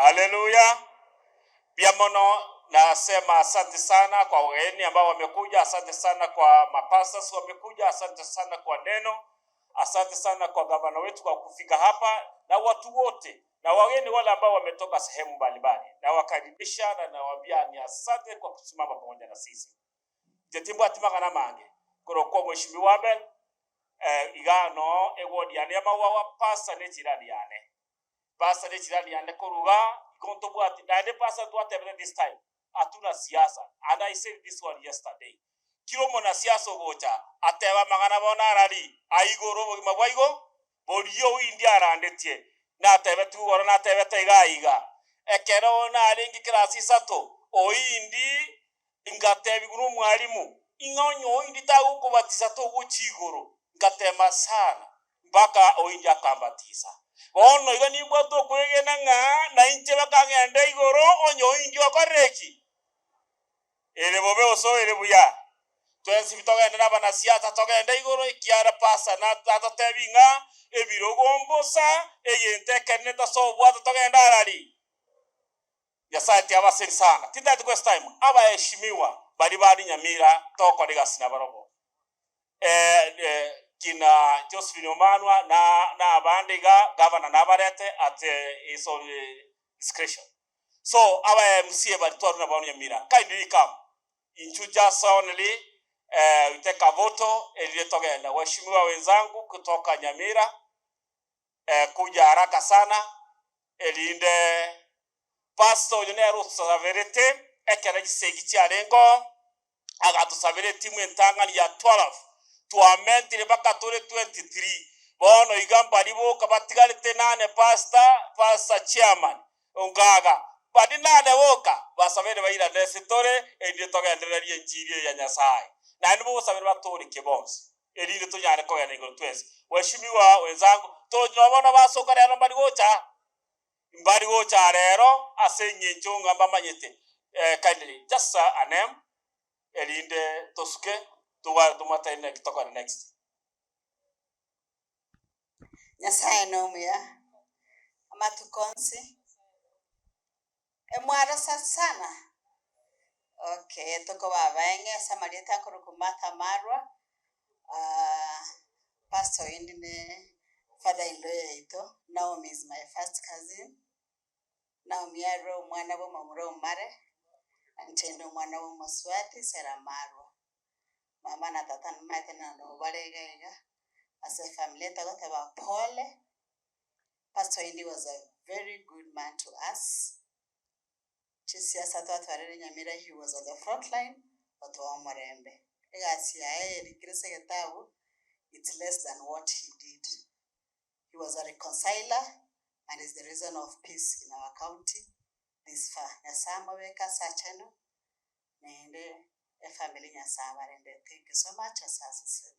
Haleluya! Pia mono nasema asante sana kwa wageni ambao wamekuja, asante sana kwa mapastors wamekuja, asante sana kwa neno, asante sana kwa gavana wetu kwa kufika hapa na watu wote na wageni wale ambao wametoka sehemu mbalimbali, nawakaribisha na nawaambia ni asante kwa kusimama pamoja na sisi. Inche timbwati magana amange korokwa Mheshimiwa Abel eh, iga noo eward yane ya Mawawa, pastor ne echirani yane. Pastor ne echirani yane korwa igaa igo ntobwati naende pastor twatebete this time hatuna siasa and I said this one yesterday kira omonasiasa ogocha atebe amang'ana bono arari aigoro obogima bwa igo boria oindi arandetie natebeti igoro natebete iga iga ekero narenge class isato oindi Ngateebigwa nomwalimu, ing'a onye oindi tagokobatisa togochia igoro. Ngatema sana mpaka oindi akambatisa. Bono iga nimbwate okwegena ng'a nainche bakang'enda igoro onye oindi okorire ki? Ere bobe gose ere buya. Twensi pi togende nabanasiasa togende igoro ekiara pastor natotebi ng'a ebirogo mbosa egento ekenene tosobwate togende arari. Nyasae tiabaseri sana, tintagete waste time, abaheshimiwa baria bare Nyamira togokora egasi nabarobwo, kina Josephine Omanwa na na abande iga, gavana nabarete at his own discretion. So aba MCA baria twarure nabwo Nyamira, kindly come, intwe just only we take a voto erinde togende. Waheshimiwa wenzangu kutoka Nyamira, kuja haraka sana erinde pastor oyo nere otosaberete ekero chisegi chiarenge oo, agatosabera etimu entang'ani ya 12 twamentire mpaka tore 23 bono iga mbari boka batigarete nane pastor, pastor chairman ongaga bari nane boka basabere bairane ase tore erinde togendererie enchiri eye ya Nyasaye naende bogosabera batoreke bonsi. Erinde tonyare kogenda igoro twensi. Waheshimiwa wenzangu, torochi nonya bono basoka rero mbari gocha? Mbari gocha rero ase eng'encho ng'a mbamanyete. Kindly just a name erinde tosuke togware tomwatane naki tokore next. Nyasaye nomuya amatuko onsi, emwarasa sana okay tokoba abaeng'e ase amarieta akorokwa Martha Marwa, pastor oinde ne father in law yaito, Naomi is my first cousin, Naomi arwe omwana bwa omomura omare, inche inde omwana bwa omosubati Sarah Marwa. Mama na tata nimaete nabo bare iga iga, ase efamiri etagoteba pole. Pastor Oindi was a very good man to us, chisiasa twatwarire Nyamira he was on the front line otoa omorembe. Egasi yaye erikire ase egetabu it's less than what he did. He was a reconciler and is the reason of peace in our county this far. Nyasaye amobeke ase achenu naende efamiri Nyasaye abarende. Thank you so much ase aseseni.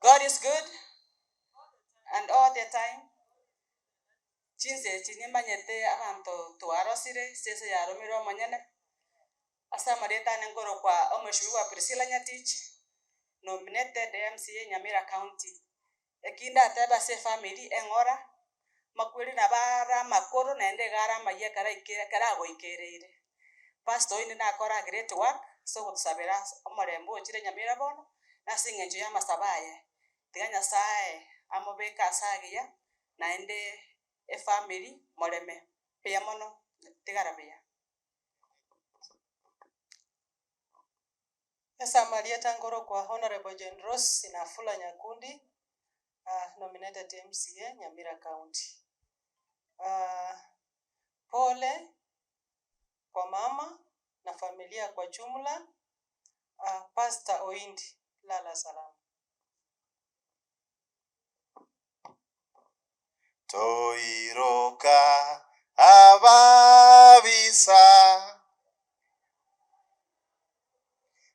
God is good and all the time. Chinsa echi nimanyete abanto twarosire ase ense yaromire omonyene, ase amarieta ane nkorokwa Omweshimiwa Priscilla Nyatich, nominated MCA Nyamira County. Eki ndatebe ase efamiri eng'ora, makweri nabo are amakoro naende iga are amayia ekero aike ekero agoikereire. Pastor oino nakora a great work ase ogotosabera ase omorembe ochire Nyamira bono, na ase eng'encho ya amasabo aye. Tiga Nyasaye amobeke ase agiya, naende efamiri moreme buya mono, tigara buya. Ase amarieta nkorokwa Honourable Jane Rose Nafula Nyakundi, nominated MCA Nyamira County. Pole kwa mama na familia kwa jumla, Pastor Oindi lala salama. Toiroka ababisa,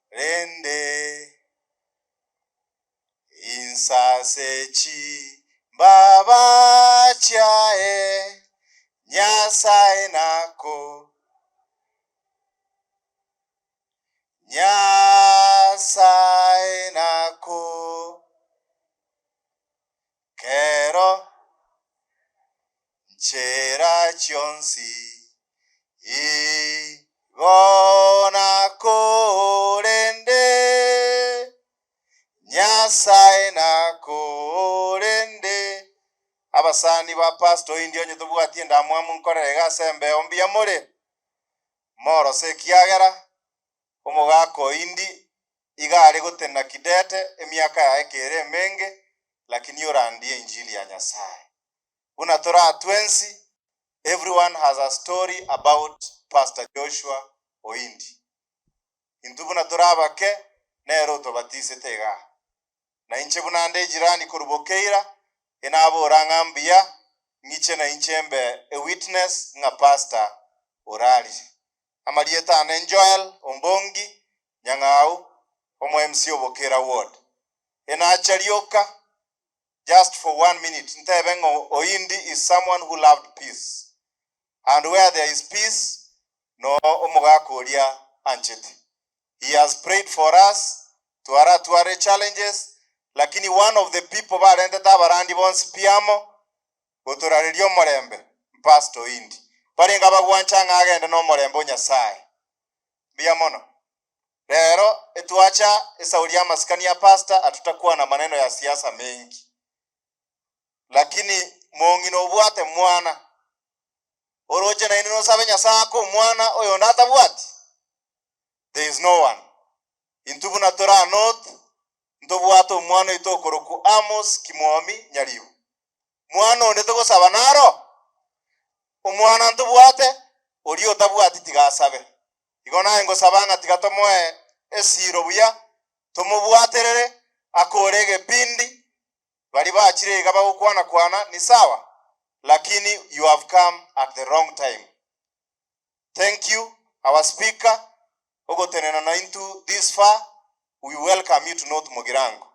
rende insase chimbaba chiaye, Nyasae nako. Nyasae nako. Kero nchera chionsi igo nakorende, Nyasae nakorende. Abasani ba Pastor indio onye tobwati endamwamu nkorere iga ase embeo mbuya more? Morose ekiagera omogaka oindi iga are gotenena kidete emiaka yaye kere emenge lakini orandie injili ya Nyasae. Buna toraa twensi everyone has a story about Pastor Joshua Oindi. Intwe buna tore abake nere otobatisete igaa. Na inche buna nde ejirani korwa Bokeira, inabora ng'a mbuya ng'iche nainche mbe a witness ng'a pastor orarire. Amarieta ane Joel Ombongi Nyang'au, omo MC o Bokeira ward. Enacha rioka just for one minute ntebe ng'a Oindi is someone who loved peace and where there is peace no omogaka oria anchete. He has prayed for us, twaratware challenges, lakini one of the people barentete abarandi bonsi pi amo, gotorareria omorembe, Pastor Oindi. Barenge abagwancha ng'a agende nomorembe o Nyasaye. Mbuya mono. Rero etwacha esauri y'amasikani ya pastor atutakwana maneno ya siasa mengi. Lakini mong'ina obwate mwana, oroche naende nosabe Nyasaye ake omwana oyonde atabwati? There is no one. Intwe buna tore aa North, ntobwate omwana oito okorokwa Amos Kimwomi Nyaribo. Mwana onde togosaba naro? Omwana ntobwate, oria otabwati tiga asabe. Igo naye ngosaba ng'a tiga tomoe esiiro buya, tomobwaterere, akore egepindi, baria bachire iga bagokwana kwana ni sawa, lakini you have come at the wrong time. Thank you our speaker ogotenena naintwe this far, we welcome you to North Mugirango.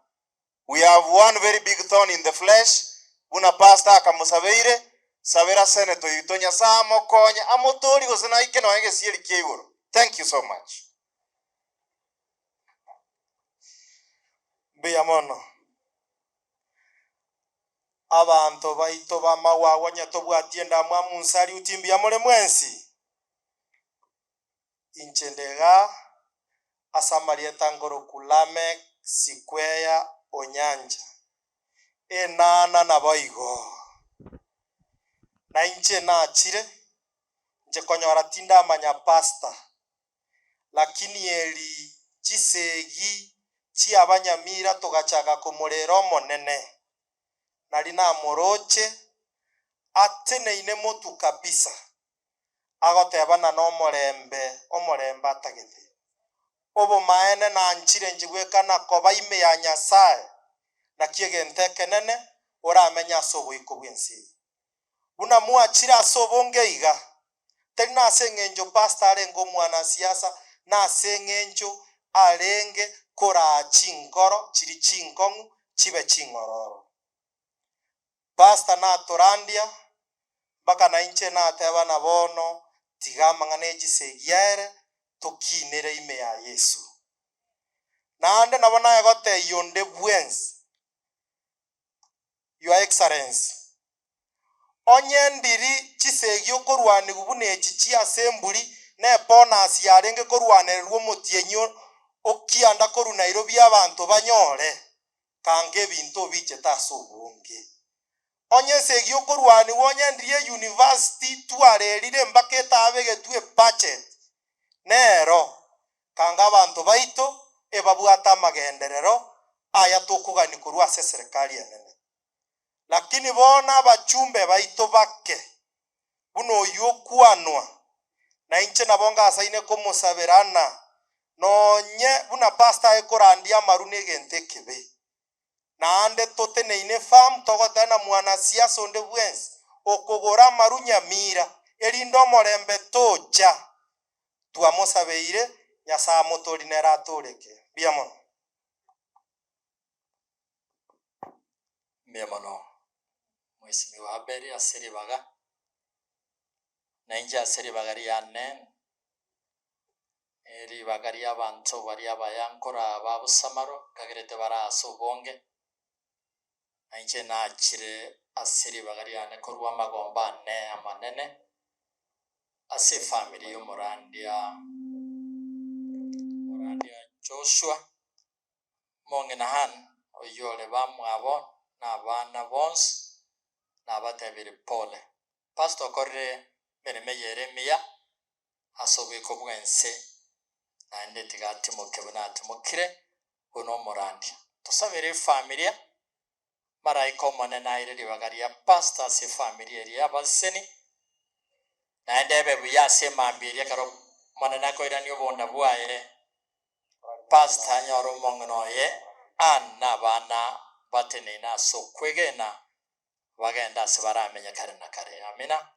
We have one very big thorn in the flesh buna pastor akamosabeire, sabera senator oito Nyasaye amokonye amotorie gose naike nonya egesieri kia igoro. Thank you so much. Mbuya mono. Abanto baito b'amagwagwa onye tobwati endamwamu nsariuti mbuya more mwensi? Inche nde igaa ase amarieta nkoroku Lameck Sikweya Onyancha, enana naboigo. Na inche nachire, inche konyora tindamanya pastor, Lakini eri chisegi chi'abanyamira togachaka komorera Omonene, nari namoroche ateneine motwe kabisa, agotebana nomorembe, omorembe atagete. Obomaene nanchire inche gwekana koba ime ya Nyasae, naki egento ekenene oramenye ase oboiko bw'ense eye. Buna mwachire ase obonge iga, tari nase engencho pastor arenge omwanasiasa, nase engencho arenge koraa chinkoro chiria chinkong'u chibe ching'ororo. Pastor natorandia mpaka nainche nateba na bono tiga amang'ana e chisegi aere tokinere ime ya Yeso. Naende nabo naye gotebia onde bwensi Your Excellency, onye ndiri chisegi okorwanigwa buna echi chia ase emburi na ebonus yarenge korwanererwa omotienyi okianda korwa Nairobi abanto banyore, kanga ebinto obichete ase obonge. Onye esegi okorwanigwa onye ndiri euniversity twarerire mpaka etabegetwe ebudget nero, kanga abanto baito ebabwate amagenderero aya tokogania korwa ase eserekari enene. Lakini bono abachumbe baito bake, buna oyio okwanwa, na inche nabo ngasaine komosabera ng'a nonye buna pastor aye korandia amaru negento ekebe. Naende toteneine firm togoteba na mwanasiasa onde bwensi okogora amaru nyamira erinde omorembe tocha. Twamosabeire, Nyasae amotorie nere atoreke. Mbuya mono. Mbuya mono Mheshimiwa Abel ase ribaga, na inche ase ribaga riane, ribaga ri'abanto baria abaya nkoraba Bosamaro, nkagerete bare ase obonge. Na inche nachire ase ribaga riane korwa amagomba ane amanene ase efamiri y'omorandia omorandia Joshua mong'ina Han, oyio ore bamwabo na abana bonsi, nabatebirie pole. Pastor okorire emeremo eye ere emiya ase oboiko bw'ense, naende tiga atimoke buna atimokire buna omorandia. Tosabere efamilia, Maraika Omonene aire ribaga ria pastor ase efamilia eria y'abaseni, naende ebe buya ase emambia eria ekero Omonene akoirania obonda bwaye, pastor anyore omong'ina oye Ann na abana bateneine ase okwegena bagende ase baramenye kare na kare. Amina.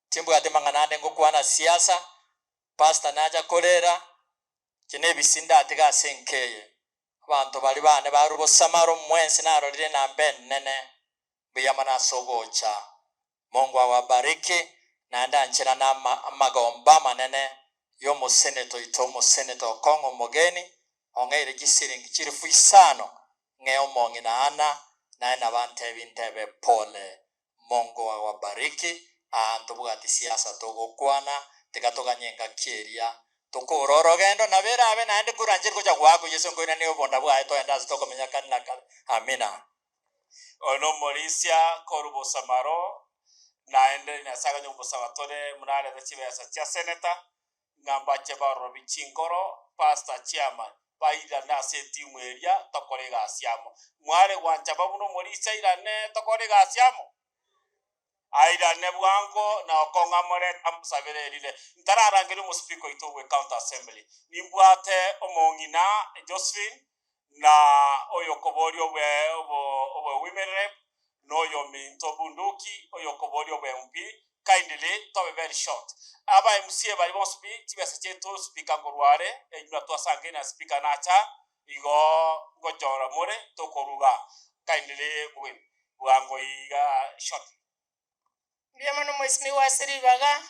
Timbwati mang'ana ande ngokwana siasa, pastor nacha korera, inche nebisi ndatiga ase enka eye. Abanto baria baane barure bosamaro mwensi narorire enamba enene, mbuya mono ase ogocha. Mungu awabariki, naende ancherane amagomba amanene y'omoseneto oito omoseneto okong'a omogeni, ong'eire chisiringi chilifu isano, ng'ee omong'ina Anna, naye nabo antebi ntebe pole. Mungu awabariki, aa ntobwati siasa togokwana, tiga toganye engaki eria tokore orogendo, nabo erabe naende koranchire gocha goakwa Yeso nkoiranie obonda bwaye toende ase tokomenya kare na kare. Amina. Oyo nomorisia korwa bosamaro, naende Nyasae aganye kobosaba tore buna arete chibesa chia senator, ng'a mbache barorobi chinkoro, pastor, chairman, bairane ase etimu eria tokore egasi amo. Mware gwancha buna omorisia airane tokore egasi amo? Airane bwango na okong'a amorete amosabere erinde ntararangeria omospeaker oito bwe county assembly. Nimbwate omong'ina Josephine na oyokoboria obwe obwe women rep na oyominto Bunduki oyokoboria obwe MP kindly tobe very short. Aba MCA baria bonsi pi chibesa chiaito speaker nkorwa are enyuma twasangeire na speaker nacha igo ngochora more tokoruga kindly bwango iga shortly. Mbuya mono mheshimiwa ase ribaga,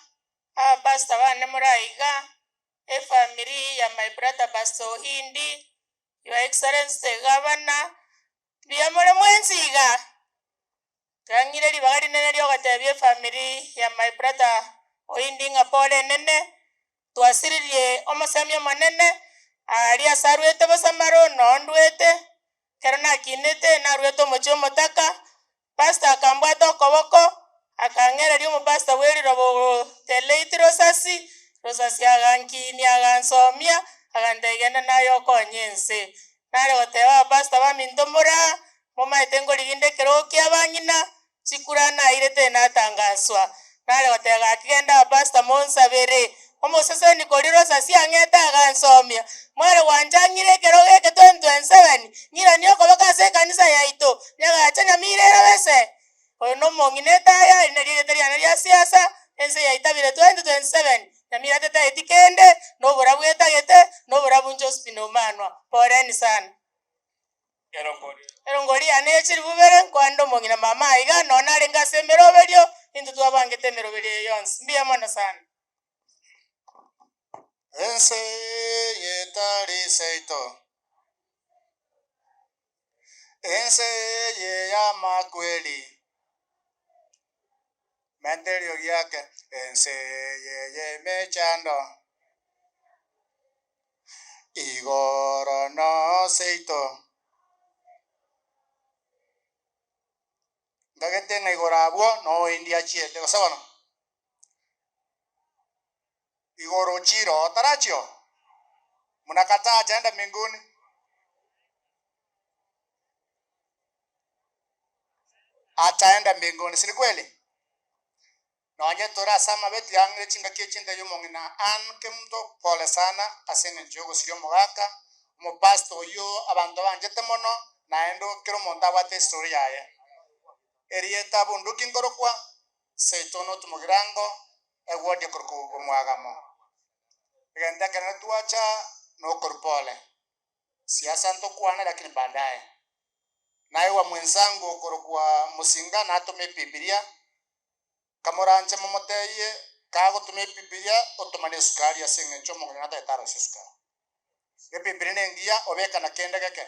aba pastor bane more aiga, efamiri ya my brother Pastor Ohindi, your excellency the governor, mbuya more mwensi iga. Twang'ire ribaga rinene riogotebia efamiri ya my brother Ohindi ng'a pole enene, twasiririe omosemi omonene, aria ase arwete bosamaro noo ndwete, ekero nakinete narwete omochie omotaka, Pastor akambwata okoboko, akang'ereria omopastor bwe riroba ogo the late Rosasi, Rosasi agankinia agansomia, agantebia genda naye okonye ense. Nare goteba abapastor baminto more aa, momaete nkorigia inde ekerogo kia abang'ina, chikura nairete natangaswa. Nare goteba gaki genda abapastor monsabere, omoseseni koria Rosasi ang'ete agansomia, mware gwancha ng'ire ekerogo eke 2027, ng'iranie okoboko ase ekanisa yaito, nyagache nyamira ere bese. Oyo nomong'ina etaya, eri nario erieta riane ria siasa, ense yaitabire 2027, nyamira tetaeti kende, noborabu etagete, noborabu Josephine Omanwa. Poleni sana. Erongori yane ye chilifu ibere, nkoande omong'ina mama aiga, nonya narenge ase emeroberio, intwe twabangete emeroberio eye yonsi. Mbuya mono sana. Ense eye etari seito, ense eye y'amakweri, menta eriogi ake, ense eye y'emechando, igoro noseito. Ntagete ng'a igoro abwo noo endi achiete, gose bono? Igoro chiro tarachio? Mnakataa ataenda mbinguni? Ataenda mbinguni, si ni kweli? Nonye tore ase amabe tiang'ire chingaki echi ntebi omong'ina Ann Kemunto pole sana ase eng'encho y'ogosiria omogaka, omopastor oyio abanto banchete mono naende kera omonto abwate estory yaye. Erieta bunduki nkorokwa Seito not Mugirango, eward ekorokwa Omwagamo. Egento ekenene twacha nokorwa pole. Siasa ntokwane lakini baadaye. Naigwa mwenzangu okorokwa Musinga natome ebibilia, kamoranche momotebie kagotoma ebibilia otomane esukari ase eng'encho omong'ina natagete arosie esukari. Ebibilia nengiya obeka na kende geke.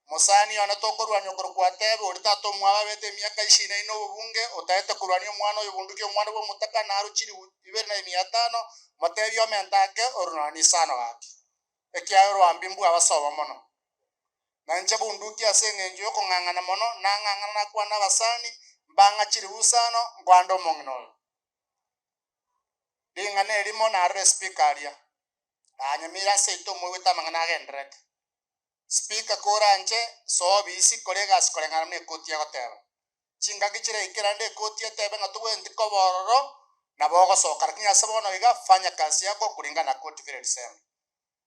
Mosani one tokorwania okorokwa Atebe, oria tata omwabo abete emiaka isini na obobunge, otaete korwania omwana oyo bunduki omwana bw'omotaka, naro chilifu ibere na emia etano, motebie omente ake orunani isano gaki, ekiagera orwambi mbw'abasobo mono. Na inche bunduki ase engencho y'okong'ang'ana mono, nang'ang'ana nakwana abasani, mbang'a chilifu isano, nkwande omong'ina oyo. Ring'ana erimo narore speaker aria, nanyamira ase seito omoigwete amang'ana agendererete. Speaker koranche soa obisi kore egasi koreng'ana buna ekoti egoteba. Chingaki chiraike naende ekoti etebe ng'a tobwenereti koba ororo nabo ogosoka lakini ase bono iga fanya kazi yako kulingana na koti vile ilisema.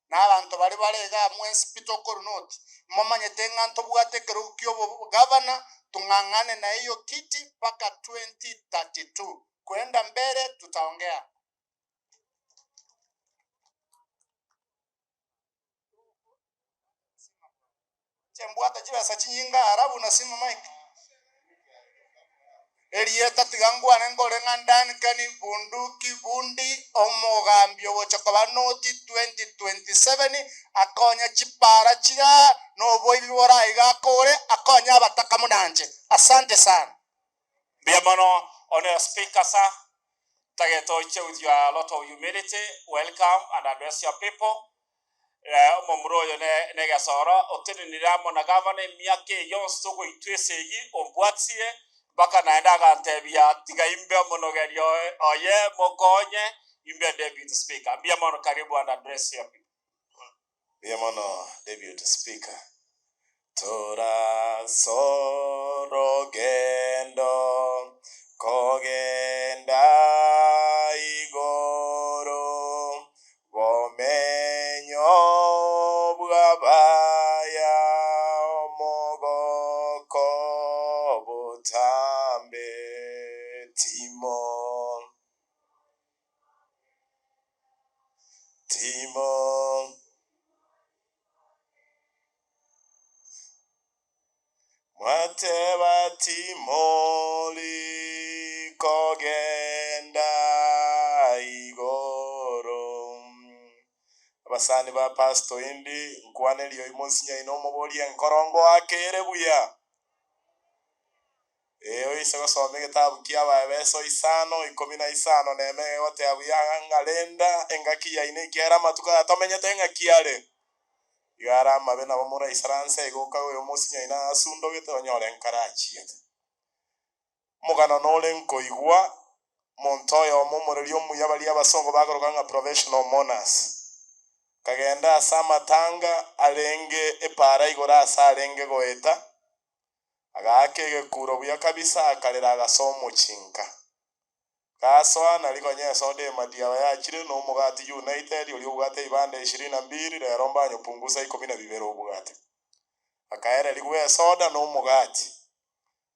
Na abanto baria bare igaa mwensi pi tokorwa noti momanyete ng'a ntobwate ekerogo kia obogavana tong'ang'ane na eyo kiti mpaka 2032 kwenda mbele tutaongea. Inche mbwate chibesa chinyinge ara buna simu mike. Erieta tiga ngwane nkore ng'a Duncan Bunduki Bundi omogambi ogocha koba noti 2027 akonye chipara chiria na oboibi boraiga akore akonye abataka buna inche. Asante sana. Mbuya mono one speaker sir, ntagete oche with your lot of humility, welcome and address your people. Omomura oyo negesoro otenenire amo na gavana emiaka eye yonsi togoitwa esegi ombwatire mpaka naende agantebia tiga imbe omonogeri oye mokonye imbe deputy speaker. Mbuya mono karibu and address your people. Mbuya mono deputy speaker. Torasorogendo kogenda igoro, Bomenyo bw'abaya omogoko botambe timo. Timo. Mwateba timori kogenda igoro. Abasani ba Pastor indi nkwanerie oimo nsinyaine omoborie enkorongo ake ere buya. Ee, oise gosoma egetabu ki'Abaefeso isano, ikomi na isano nemo egegoteba buya ng'a renda engaki yaino ekiagera amatuko aya tomenyete engaki are. Iga are amabe nabo moraisaranse iga okaga oyo mosinyaine asundogete onyore nkarachiete. Omogano nore nkoigwa monto oyomo omoreri omuya baria abasongo bakoroka ng'a professional mourners. Akagenda ase amatanga arenge epaara igoro ase arenge goeta, Agaaka egekuro buya kabisa, akarera agasoa omochinka. Gasoa, nari konya esoda emadiaba yachire, na omogati United oria obwate ebibanda ishirini na mbili, rero mbanyopungusa ikomi na bibere obwate. Akaererigwa esoda na omogati.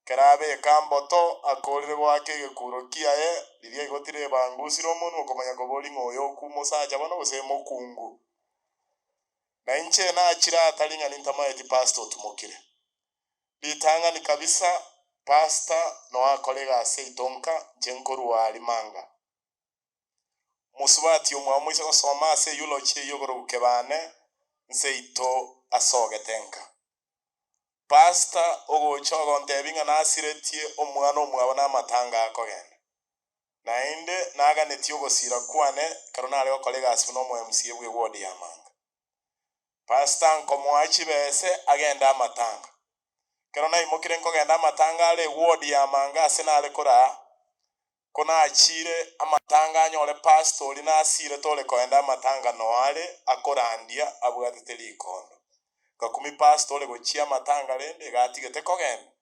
Ekero abeka mboto, akoorire goaka egekuro kiaye, riria aigotire ebangusire omonwa okomanya koboria ng'a oyo okwo omosacha bono gose mokungu. Na inche nachire atari ng'a nintamaeti pastor otumokire. Ritang'ani kabisa pastor noe akore egasi yaito nka inche nkorwa rimanga. Mosubati omwabo moise gosoma ase eulogy eyio okorokwa Kebane nse ito asogete nka. Pastor ogocha ogontebia ng'a nasiretie omwana omwabo na amatanga akogenda. Naende naganetie ogosira kwane ekero nare gokora egasi buna omo MCA bwe ward ya Manga. Pastor nkomoa chibese agende amatanga. Ekero naimokire nkogenda amatanga are eward ya Manga ase nare koraa, ko nachire amatanga anyore pastor oria nasirete ore kogenda amatanga noo are akorandia abwatete rikondo. Ngakumi pastor ore gochia amatanga rende iga atigete kogenda.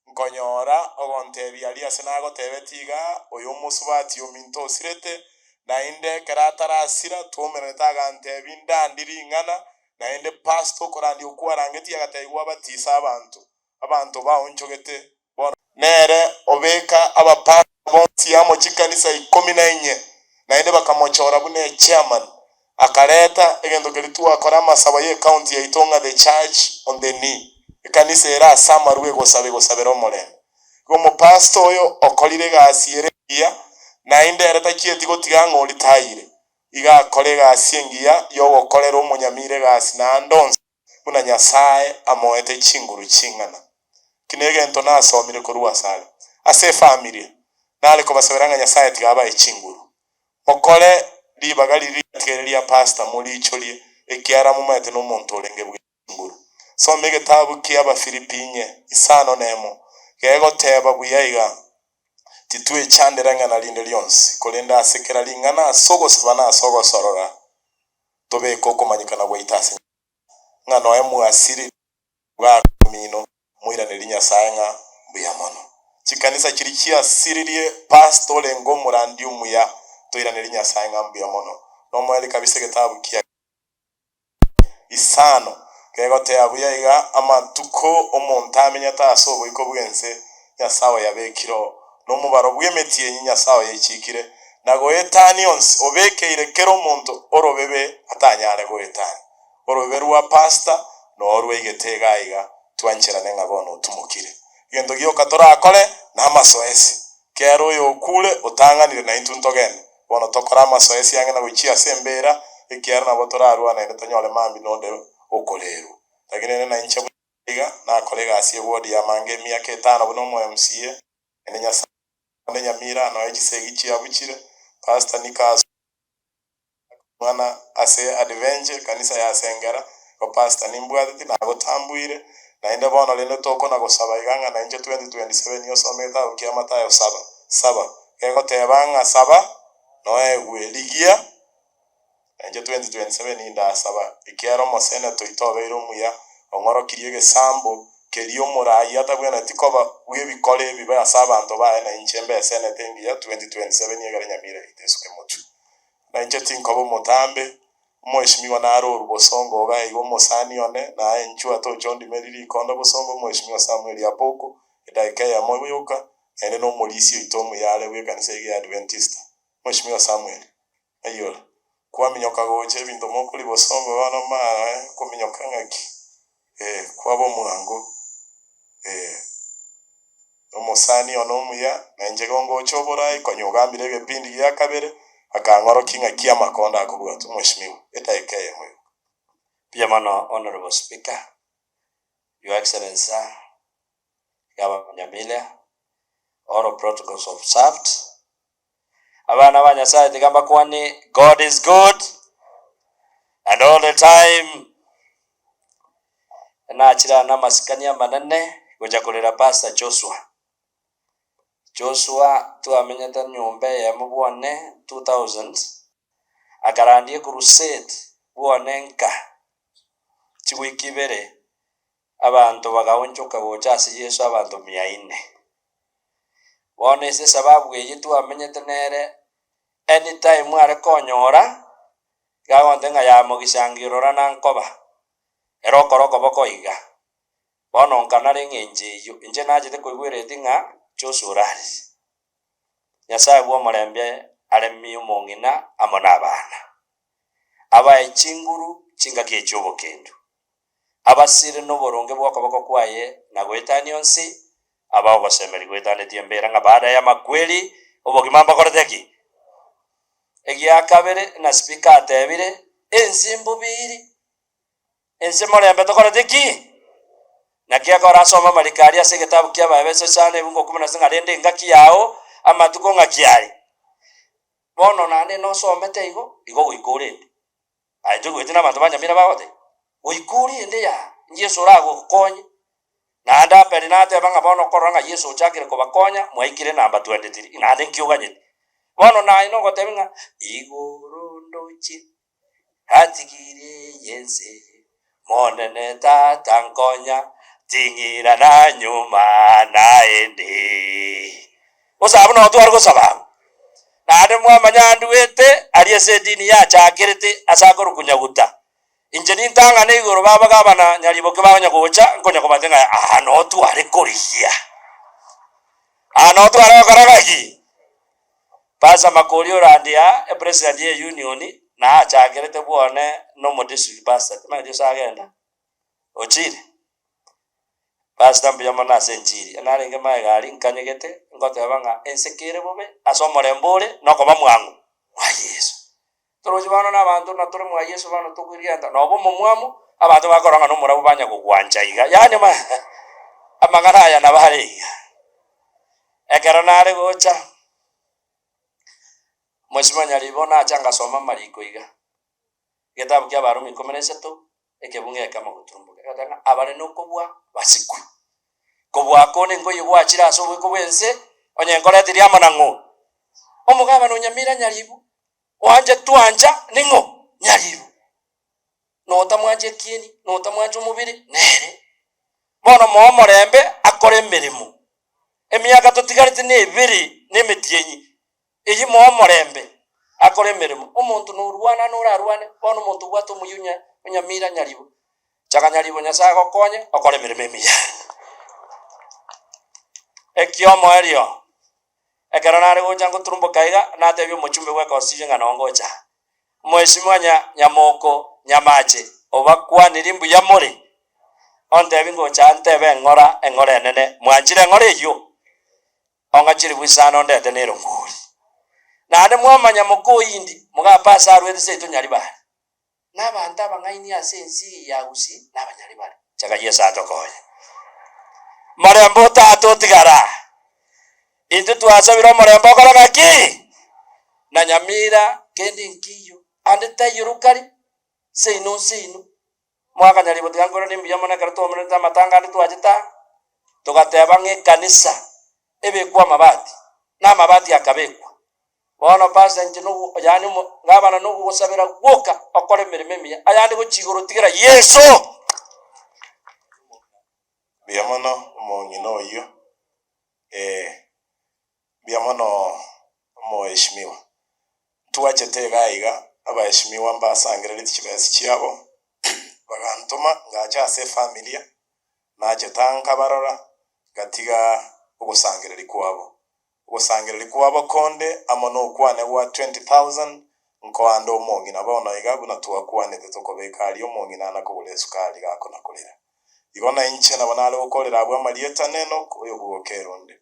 Nkonyora ogontebia aria ase nagotebetie iga, Oyo omosubati ominto osirete, naende ekero atarasira twaumeranete agantebia ndandi ring'ana, naende pastor okorandia okwarangetie agatebigwa abatise abanto, abanto baonchogete bono. Nere obeka abapastor bonsi amo chikanisa ikomi na inye, naende bakamochora buna echairman, Akareta egento keria twakora amasabo y'ecounty yaito ng'a the church on the knee, ekanisa ere ase amarwa egosaba egosabera omorembe. Igo omopastor oyo okorire egasi ere engiya, naende ere tachieti gotiga ng'a oritayire. Igo akore egasi engiya yogokorera omonyamira egasi naende onsi. buna Nyasae amoete chinguru ching'ana. Ki negento nasomire korwa asare. Ase efamilia, nare kobasabera ng'a Nyasae tiga abae chinguru. Mokore ribaga riria riatigere ria pastor moriichorie, ekiagera momaete nomonto orenge bwe chinguru. Soma egetabu kia Abafilipi inye, isano nemo, gegoteba buya iga, Titwechandera ing'ana rinde rionsi, korende ase kera ring'ana ase ogosaba na ase ogosorora, tobeke okomanyekana gwaito ase Nyasae, ng'a noe mwasirire bw'akamino, moiranerie Nyasae ng'a mbuya mono. Chikanisa chiria chiasiririe pastor orenge omorandi omuya, toiranerie Nyasae ng'a mbuya mono. Nomoerio kabisa egetabu kia isano kegotea buya iga, Amatuko omonto amenyete ase oboiko bw'ense, Nyasae oyabekire oo, nomobaro bw'emetienyi Nyasae oyechiikire, na goetania onsi obekeire kera omonto orobebe atanyare goetania. Orobebe rwa pastor norwaigete iga iga, twancherane ng'a bono otumokire. Egento gioka torakore namasoesi. Kera oyokure otang'anire naintwe ntogende. Bono tokore amasoesi ang'e na gochia ase embeera, ekiagera nabo torarue naende tonyore mambia nonde okorerwa. Lakini ere nainche buna iga, nakore egasi y'ewodi ya manga emiaka etano buna omo MCA, naende Nyasae one Nyamira noe chisegi chiabuchire, Pastor Nick Omwana ase Adventure, ekanisa ya Sengera, igo Pastor nimbwateti nagotambuire, naende bono rende tokona gosaba iga ng'a nainche 2027 osome egetabu kia Mathayo saba, saba, gegoteba ng'a saba noegwe, rigia, nainche 2027 indasaba, ekiagera omoseneto oito obeire omuya, ong'orokirie egesambo keria omoraai atabwenereti koba bw'ebikora ebibe ase abanto baye nainche mbe esenete engiya 2027 egere Nyamira yaito esuke motwe. Na inche tinkoba omotambe, omweshimiwa nare orwu bosongo iga iga omosani one, naye inchuo atoche ondimeri rikondo bosongo omweshimiwa Samuel Apoko, edaika eyemo yoka, naende nomorisia oito omuya are bw'ekanisa eye ya Adventista. Mweshimiwa Samuel, ng'ai ore? Kwaminyoka gocha ebinto mokoria bosongo bono maa kominyoka ng'aki? Eh, kwaba omwango, eh. Omosani one omuya, na inche igo ngocha oboraai, konya ogambire egepindi gia kabere, akang'orokia ng'aki amakondo akobwatwa. Mweshimiwa, edaika eyemo igo. Mbuya mono Honourable Speaker, Your Excellency Sir, Gavana Nyamira, all protocols observed. Abana ba Nyasaye tiga mbakwane, God is good and all the time. Nachire aa namasikani amanene gocha korera Pastor Joshua. Joshua twamenyete nyomba eyemo bwane 2000, akarandia ecrusade bwane nka chiwiki ibere, abanto bagaonchoka gocha ase Yeso abanto mia inne. Bono ase esababu eye twamenyete nere, anytime are konyora, iga agontebia ng'a yamogisangio rora nankoba, ere okora okoboko iga. Bono nkanara eng'encho eyio, inche nachete koigwera eti ng'a Joshua orarire. Nyasae bw'omorembe aremie omong'ina amo nabana, abae chinguru chingaki echi'obokendu, abasire noboronge bw'okoboko kwaye na goetania onsi, abae ogosemeria goetanetie embera ng'a baada y'amakweri obogima mbokorete ki? Egiakabere, na Speaker atebire, ense mbobiri. Ense morembe tokorete ki? Naki ekero asoma amariko aria ase egetabu ki'Abaefeso isano ebungo ikomi na ng'a rende engaki yao amatuko ng'aki are. Bono naende nosomete igo, igo goika orende. Aye toigweti na abanto ba Nyamira bagoteba, goika orende yaa, Yeso oragokonye. Naende Abeli nateba ng'a bono okorora ng'a Yeso ochakire kobakonya, mwaikire namba 23, naende nki oganyete? Bono naye nogotebia ng'a igoro ndochie. Atigire ey'ense, Monene Tata nkonya, ting'irana nyuma naende. Gosaba buna otware gosaba abwo. Naende mwamanya nduete aria ase edini yachakerete ase akorokwa Nyaguta. Inche nintang'ane igoro baba gabana Nyariboke bakonya gocha, nkonya kobatebia ng'a aa notware korigia. Aa notware gokora gaki? Pastor Makori orande aa, epresident ye union, na achakerete bwone nomo district pastor, timanyeti gose agenda, ochire? Pastor mbuya mono ase enchiri, narenge magega aria nkanyegete, ngoteba ng'a ense kere bobe, ase omorembe ore, nokoba mwango mwa Yeso. Torochi bono na abanto na tore mwa Yeso bono tokoirigenta, noba omomwamu, Abanto bakorora ng'a nomorabu banya gogwancha iga, yaani ma amang'ana aya nabo are iga. Ekero nare gocha, Mheshimiwa Nyaribo nacha ngasoma amariko iga, egetabu kia Abarumi ikomi na isato, ekebungo ekemo goturumboka, egoteba ng'a abare nokobua basikwe. Kobua konde nkoiyo gwachire ase oboiko bw'ense, onye nkoretirie amo nang'o? Omogabana o Nyamira Nyaribo, oanche twancha ning'o? Nyaribo. Notamwancha ekieni, notamwancha omobere, nere. Bono moe omorembe akore emeremo. Emiaka totigarete nebere na emetienyi, eyio moe omorembe akore emeremo. Omonto norwana norarwane, bono omonto obwate omoyio onya onyamira nyaribo. Chaka nyaribo Nyasae agokonye okore emeremo emiya. Ekiomoerio, ekero nare gocha ngoturumboka iga, natebia omochumbe bwa econstitution ng'a noo ngocha. Mheshimiwa nya Nyamoko Nyamache obakwaniri mbuya more? Ontebi ngocha ntebe eng'ora eng'ora enene, mwanchire eng'ora eyio? Ong'achire bwisano ondete nero ngori. Naende mwamanya mokoindi mogapa ase arwete seito Nyaribari. Nabanto abang'aini ase ense eye ya Gusii nabanyaribari. Chaka Yeso atokonye. Morembe otata otigara. Intwe twasabire omorembe okore ng'aki? Na nyamira kende nkiyo, ande taiyo rukari, seino nseino. Mwakanyaribo tiga nkoiranie mbuya mono ekero twaomerete amatanga ande twachete aa, togateba ng'a ekanisa ebekwe amabati, na amabati akabekwa. Bono pastor inche nogo yaani omo gavana nogogosabera gwoka okore emeremo emiya, ayande gochia igoro tigera Yeso. Mbuya mono omong'ina oyio, eh, mbuya mono omoheshimiwa. Ntwachete iga iga, abaheshimiwa mbasangereretie chibesa chiabo, bagantoma ngacha ase efamilia, nachete aa nkabarora, ngatiga ogosangereria kwabo. Ogosangereria kwabo konde amo nokwane gwa 20,000, nkoande omong'ina bono iga buna twakwanete tokobeka aria omong'ina anakogora esukari gakonakorera. Igo nainche nabo nare gokorera abwo amarieta n'Enok oyo bw'okerunde.